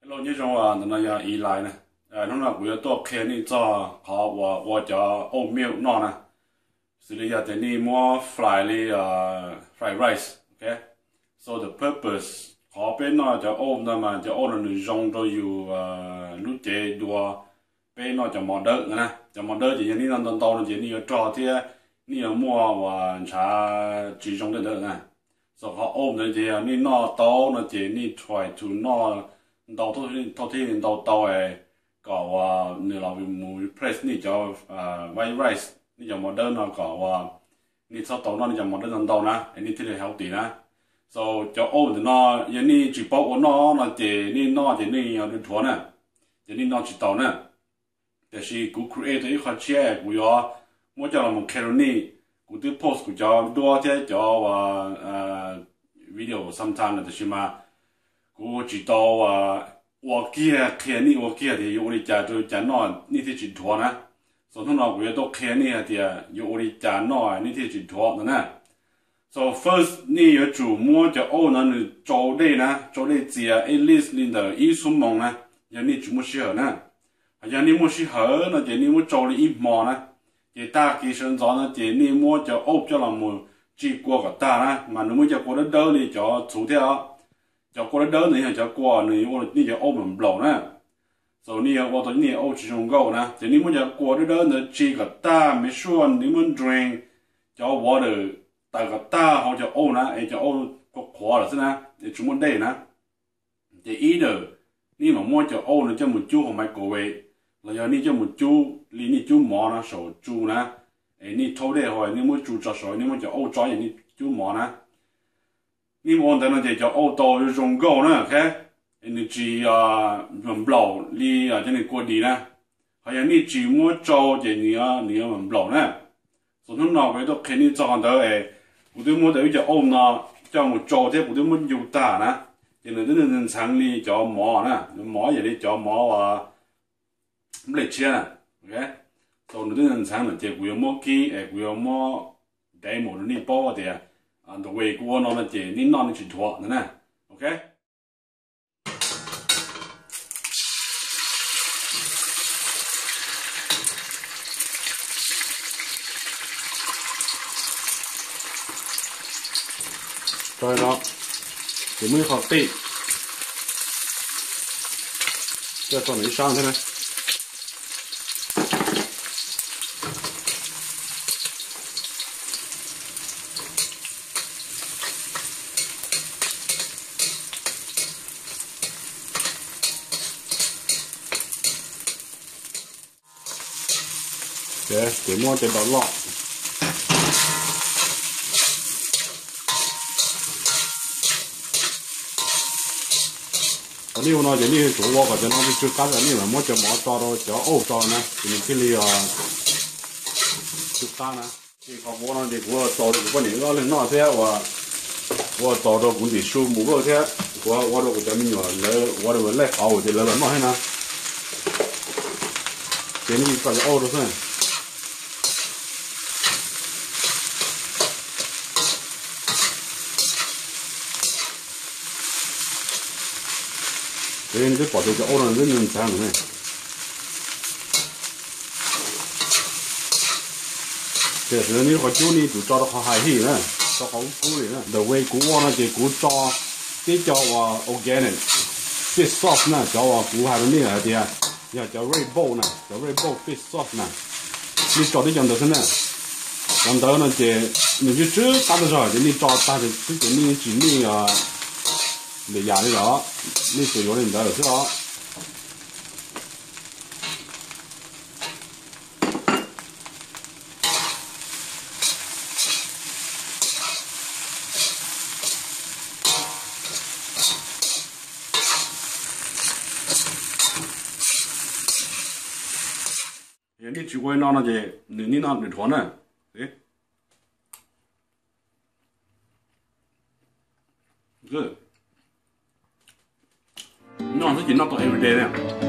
Hello, nyob zoo, ntawm no yog Eli na. Hnub no kuv yuav tuaj qhia nej txog qhov uas ua cov oat milk noj na. Xws li yog tias nej muab fry li fried rice, ok. So the purpose qhov peb noj cov oat ntawd mas cov oat no nws zoo rau yus lub cev dua peb noj cov mov dawb ntawd na. Cov mov dawb ces yog nej noj ntau ntau no ces nej yuav rog thiab nej yuav muaj uas ntshav tsis zoo tej ntawd na. So qhov oat ntawd ces yog nej noj tau no ces nej try to noj ntau thaum thiaj ntau tau kom uas nws los mus replace nej cov white rice, nej cov mov dawb no kom uas nej txhob tau noj nej cov mov dawb ntau ntau na es nej thiaj li healthy na. So cov oat ntawm no yog nej tsis paub ua noj no ces nej noj ces nej yuav dhuav na, ces nej noj tsis tau na. Tiam sis kuv create tau ib qho tshiab kuv yuav muab coj los mus qhia rau nej. Kuv twb post kuv cov duab thiab cov uas video sometime lawm tiam sis mas kuv tsis tau ua kiag qhia nej ua kiag tias yuav ua li cas rau cas noj nej thiaj tsis dhuav na. So hnub no kuv yuav tuaj qhia nej hais tias yuav ua li cas noj nej thiaj tsis dhuav ntawd na. So first nej yuav tsum muab cov oat no nws tsau dej na, tsau dej txias at least li ntawm ib xuab moos na, yog nej tsis muaj sij hawm na. Hos yog nej muaj sij hawm no ces nej muab tsau li ib hmo na, ces tag kis sawv ntxov no ces nej muab cov oat coj los mus tsis kua kom tag na, mas nws muaj cov kua dawb dawb li cov txhuv thiab os. Cov kua dawb dawb ntawd yog cov kua nws ua nej cov oat mam nplaum na. So nej yuav ua tau nej oat tsis zoo nkauj na, ces nej muab cov kua dawb dawb ntawd tsis kom tag, make sure nej muab drain cov water tawm kom tag hauv cov oat na, es cov oat qhuav qhuav lawm xwb na, es tsis muaj dej na. Ces either nej mam muab cov oat no coj mus cub hauv microwave, los yog nej coj mus cub li nej cub mov no saum tsu na, es nej thau dej hauv nej muab tsu tso saud, nej muab cov oat tso es nej cub mov na. Nej ua ntawd no ces cov oat tau zoo nkauj na, ok. Nws tsis nplaum li cov nws kua dis na. Hos yog nej tsis muab tsau ces nws yuav nplaum na. So hnub no kuv yuav tuaj qhia nej txog qhov ntawd es kuv twb muab tau ib co oat no coj mus tsau thiab kuv twb muab ncu tag na, ces nws twb ntxeev li cov mov na, mov yam li cov mov nplej tshiab na, ok. So nws twb ntxeev lawm ces kuv yuav muab kib es kuv yuav muab demo rau nej paub tias the way kuv ua no no ces nej noj nej tsis dhuav ntawd na, ok. Tso no, ces muab ib qho qij coj tso ntawm ib sab thiab na. Ces muab cov daus loj. Qhov nej ua no ces nej yuav tsum ua kom cov no tsw qab, nej mam muab cov mov tso rau cov oat tso na, ces nws thiaj li tsw qab na. Ces qhov kuv ua no ces kuv ua txaus rau kuv poj niam wb ob leeg noj thiab ua, kuv ua txaus rau kuv ntim su mus voj thiab kuv ua rau kuv cov me nyuam lawv ua rau lej qauv ces lawv los noj thiab na. Ces nej tso cov oat rau xwb. Ces nej twb pom tias cov oat no twb ntxeev ne. Ces nej qhov cub nej yuav tsum tso rau qhov high heat na, tso qhov kub kub li na. The way kuv ua no ces kuv tso tib co uas organic fish sauce na, cov uas kuv hais rau nej hais tias yog cov Red Bull na, cov Red Bull fish sauce na. Nej tso tib co ntawd xwb na. Cov ntawd no ces nws tsw tsw qab tag zog ces nej tso tag xwb ces nej tsis need lwm yam li lawm, nej tsuas yuav li ntawd lawm xwb os. Yog nej tsis ua li no no ces nws nim no nws dhuav na. Noj xwb ces noj tau everyday na.